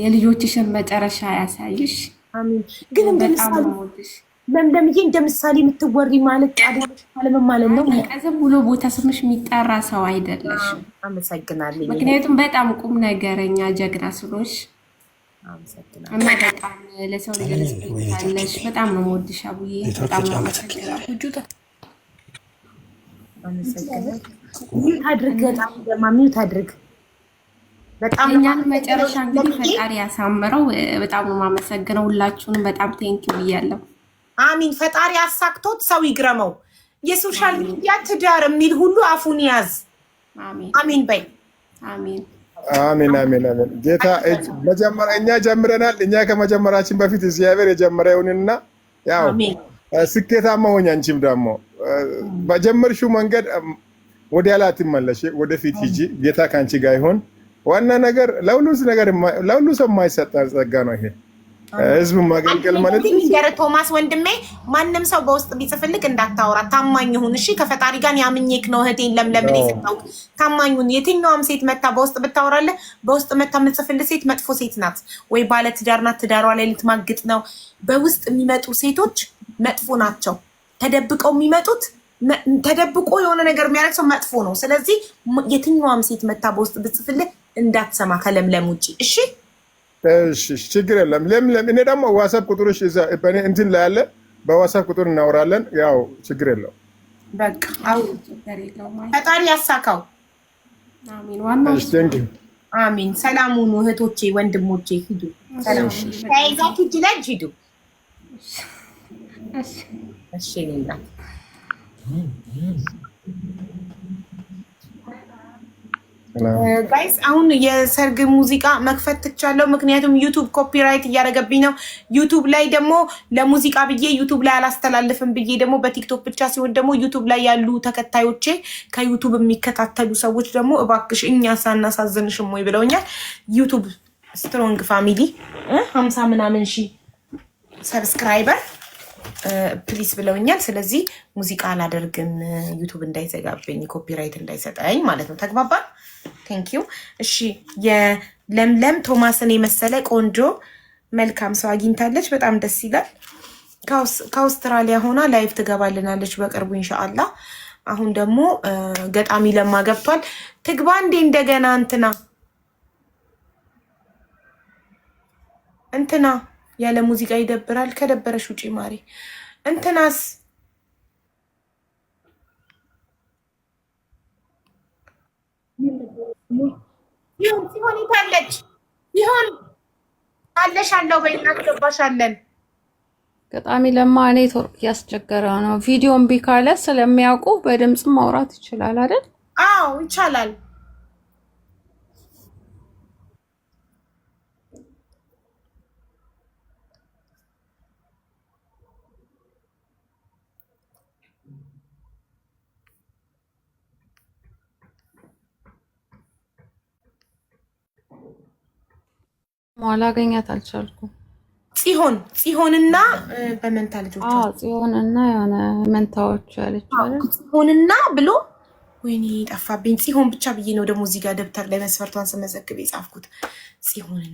የልጆችሽን መጨረሻ ያሳይሽ። አሜን። ግን እንደ በጣም ምሳሌ ነው የምወድሽ። ለምለምዬ እንደ ምሳሌ የምትወሪ ማለት አይደለሽ ማለት ማለት ነው። በቃ ዝም ብሎ ቦታ ስምሽ የሚጠራ ሰው አይደለሽም። አመሰግናለሁ። ምክንያቱም በጣም ቁም ነገረኛ ጀግና ስለሆንሽ አመሰግናለሁ። እና በጣም ለሰው ልጅ respect አለሽ። በጣም ነው የምወድሽ አቡዬ። በጣም ነው የማመሰግነው። አመሰግናለሁ። Mute አድርግ፣ በጣም ደማ mute አድርግ። በጣም ነው የእኛን መጨረሻ እንግዲህ ለምዬ። ፈጣሪ ያሳምረው። በጣም ነው የማመሰግነው ሁላችሁንም። በጣም thank you ብያለሁ። አሚን። ፈጣሪ አሳክቶት ሰው ይግረመው። የ social media ትዳር የሚል ሁሉ አፉን ያዝ። አሜን አሚን በይ። አሜን። አሜን አሜን አሜን። ጌታ እጅ መጀመሪያ እኛ ጀምረናል። እኛ ከመጀመራችን በፊት እግዚአብሔር የጀመረውንና ያው አሜን። ስኬታማ ሆኝ። አንቺም ደግሞ በጀመርሽው መንገድ ወዲያ አትመለሽ፣ ወደፊት ሂጂ። ጌታ ከአንቺ ጋር ይሁን። ዋና ነገር ለሁሉ ነገር ለሁሉ ሰው የማይሰጥ ጸጋ ነው ይሄ ህዝብ ማገልገል ማለት። ልንገርህ ቶማስ ወንድሜ፣ ማንም ሰው በውስጥ ቢጽፍልክ እንዳታወራ፣ ታማኝ ሁን። እሺ፣ ከፈጣሪ ጋር ያምኜክ ነው እህቴን ለምለምን የሰጠው ታማኝ ሁን። የትኛውም ሴት መታ በውስጥ ብታወራለህ፣ በውስጥ መታ የምትጽፍልህ ሴት መጥፎ ሴት ናት፣ ወይ ባለ ትዳር ናት፣ ትዳሯ ላይ ልትማግጥ ነው። በውስጥ የሚመጡ ሴቶች መጥፎ ናቸው። ተደብቀው የሚመጡት ተደብቆ የሆነ ነገር የሚያደርግ ሰው መጥፎ ነው። ስለዚህ የትኛውም ሴት መታ በውስጥ ብትጽፍልህ እንዳትሰማ ከለምለም ውጭ። እሺ እሺ፣ ችግር የለም። ለምለም እኔ ደግሞ WhatsApp ቁጥርሽ እዛ በእኔ እንትን ላይ አለ። በ WhatsApp ቁጥር እናወራለን። ያው ችግር የለው። በቃ አሁን ችግር የለውም። አይ ፈጣሪ ያሳካው። አሜን። ዋናው እሺ፣ thank you። አሚን። ሰላም ሁኑ እህቶቼ፣ ወንድሞቼ። ሂዱ ሰላም ተያይዛችሁ እጅ ለእጅ ሂዱ። እሺ። እሺ የእኔ እናት። ሰላም። Guys አሁን የሰርግ ሙዚቃ መክፈት ትቻለሁ። ምክንያቱም YouTube copyright እያደረገብኝ ነው። YouTube ላይ ደግሞ ለሙዚቃ ብዬ YouTube ላይ አላስተላልፍም ብዬ ደግሞ በ TikTok ብቻ ሲሆን ደግሞ YouTube ላይ ያሉ ተከታዮቼ ከ YouTube የሚከታተሉ ሰዎች ደግሞ እባክሽ እኛ ሳናሳዝንሽም ወይ ብለውኛል። YouTube strong family 50 ምናምን ሺህ subscriber please ብለውኛል። ስለዚህ ሙዚቃ አላደርግም YouTube እንዳይዘጋብኝ copyright እንዳይሰጠኝ ማለት ነው። ተግባባን? Thank you። እሺ የለምለም ቶማስን የመሰለ ቆንጆ መልካም ሰው አግኝታለች። በጣም ደስ ይላል። ከአውስትራሊያ ሆና live ትገባልናለች በቅርቡ ኢንሻአላ። አሁን ደግሞ ገጣሚ ለማ ገብቷል። ትግባ እንዴ እንደገና እንትና እንትና ያለ ሙዚቃ ይደብራል። ከደበረሽ ውጪ ማሪ። እንትናስ ይሁን ሲሆን የታለች? ይሁን አለሽ አለው በይ እናስገባሻለን። ገጣሚ ለማ ኔትወርክ እያስቸገረ ነው። ቪዲዮ እምቢ ካለ ስለሚያውቁ በድምፅ ማውራት ይችላል አይደል? አዎ ይቻላል። ላገኛት አልቻልኩም። ጽሆን ጽሆንና በመንታ ልጆቿ አዎ ጽዮንና የሆነ መንታዎቹ ያለችው አይደል? ጽሆንና ብሎ ወይኔ ጠፋብኝ። ጽሆን ብቻ ብዬ ነው ደግሞ እዚህ ጋር ደብተር ላይ መስፈርቷን ስመዘግብ የጻፍኩት ጽሆንና